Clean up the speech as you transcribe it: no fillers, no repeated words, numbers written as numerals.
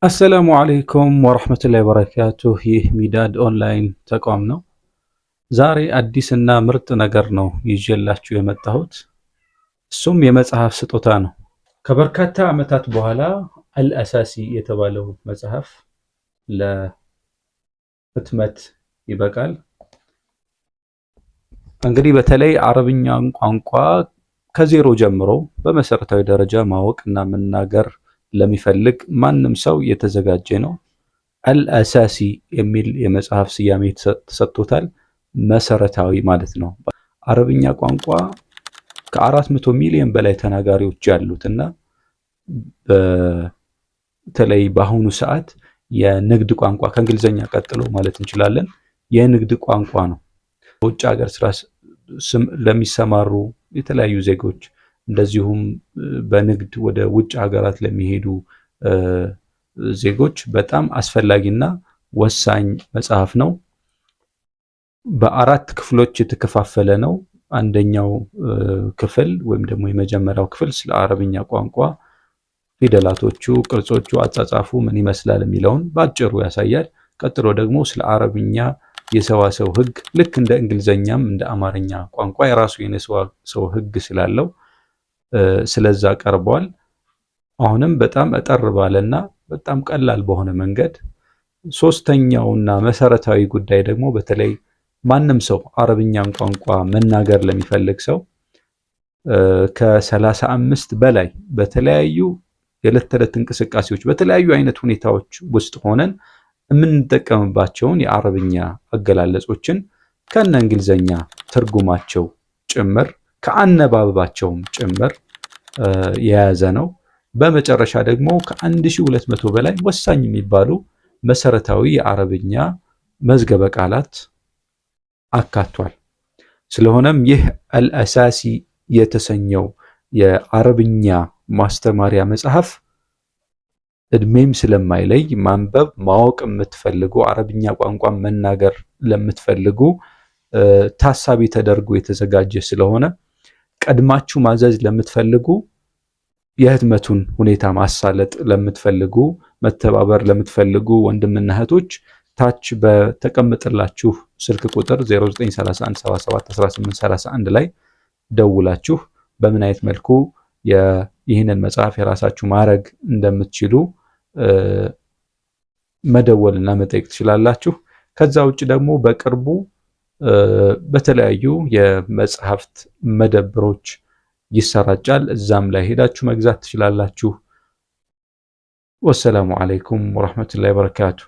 السلام عليكم ورحمة الله وبركاته። ይህ ሚዳድ ኦንላይን ተቋም ነው። ዛሬ አዲስና ምርጥ ነገር ነው ይዤላችሁ የመጣሁት። እሱም የመጽሐፍ ስጦታ ነው። ከበርካታ ዓመታት በኋላ አልአሳሲ የተባለው መጽሐፍ ለህትመት ይበቃል። እንግዲህ በተለይ አረብኛን ቋንቋ ከዜሮ ጀምሮ በመሰረታዊ ደረጃ ማወቅ እና መናገር ለሚፈልግ ማንም ሰው የተዘጋጀ ነው። አልአሳሲ የሚል የመጽሐፍ ስያሜ ተሰጥቶታል። መሰረታዊ ማለት ነው። አረብኛ ቋንቋ ከ400 ሚሊዮን በላይ ተናጋሪዎች ያሉት እና በተለይ በአሁኑ ሰዓት የንግድ ቋንቋ ከእንግሊዝኛ ቀጥሎ ማለት እንችላለን የንግድ ቋንቋ ነው። በውጭ ሀገር ስራ ለሚሰማሩ የተለያዩ ዜጎች እንደዚሁም በንግድ ወደ ውጭ ሀገራት ለሚሄዱ ዜጎች በጣም አስፈላጊና ወሳኝ መጽሐፍ ነው። በአራት ክፍሎች የተከፋፈለ ነው። አንደኛው ክፍል ወይም ደግሞ የመጀመሪያው ክፍል ስለ አረብኛ ቋንቋ ፊደላቶቹ፣ ቅርጾቹ፣ አጻጻፉ ምን ይመስላል የሚለውን በአጭሩ ያሳያል። ቀጥሎ ደግሞ ስለ አረብኛ የሰዋሰው ሕግ ልክ እንደ እንግሊዘኛም እንደ አማርኛ ቋንቋ የራሱ የሰዋሰው ሕግ ስላለው ስለዛ ቀርቧል። አሁንም በጣም እጠር ባለና በጣም ቀላል በሆነ መንገድ። ሶስተኛውና መሰረታዊ ጉዳይ ደግሞ በተለይ ማንም ሰው አረብኛን ቋንቋ መናገር ለሚፈልግ ሰው ከ35 በላይ በተለያዩ የዕለት ተዕለት እንቅስቃሴዎች በተለያዩ አይነት ሁኔታዎች ውስጥ ሆነን የምንጠቀምባቸውን የአረብኛ አገላለጾችን ከነ እንግሊዘኛ ትርጉማቸው ጭምር ከአነባበባቸውም ጭምር የያዘ ነው። በመጨረሻ ደግሞ ከ1200 በላይ ወሳኝ የሚባሉ መሰረታዊ የአረብኛ መዝገበ ቃላት አካቷል። ስለሆነም ይህ አልአሳሲ የተሰኘው የአረብኛ ማስተማሪያ መጽሐፍ እድሜም ስለማይለይ ማንበብ ማወቅ የምትፈልጉ፣ አረብኛ ቋንቋ መናገር ለምትፈልጉ ታሳቢ ተደርጎ የተዘጋጀ ስለሆነ ቀድማችሁ ማዘዝ ለምትፈልጉ፣ የህትመቱን ሁኔታ ማሳለጥ ለምትፈልጉ፣ መተባበር ለምትፈልጉ ወንድምና እህቶች ታች በተቀመጠላችሁ ስልክ ቁጥር 0931771831 ላይ ደውላችሁ በምን አይነት መልኩ ይህንን መጽሐፍ የራሳችሁ ማድረግ እንደምትችሉ መደወልና መጠየቅ ትችላላችሁ። ከዛ ውጭ ደግሞ በቅርቡ በተለያዩ የመጽሐፍት መደብሮች ይሰራጫል። እዛም ላይ ሄዳችሁ መግዛት ትችላላችሁ። ወሰላሙ አለይኩም ወረሕመቱላሂ ወበረካቱ።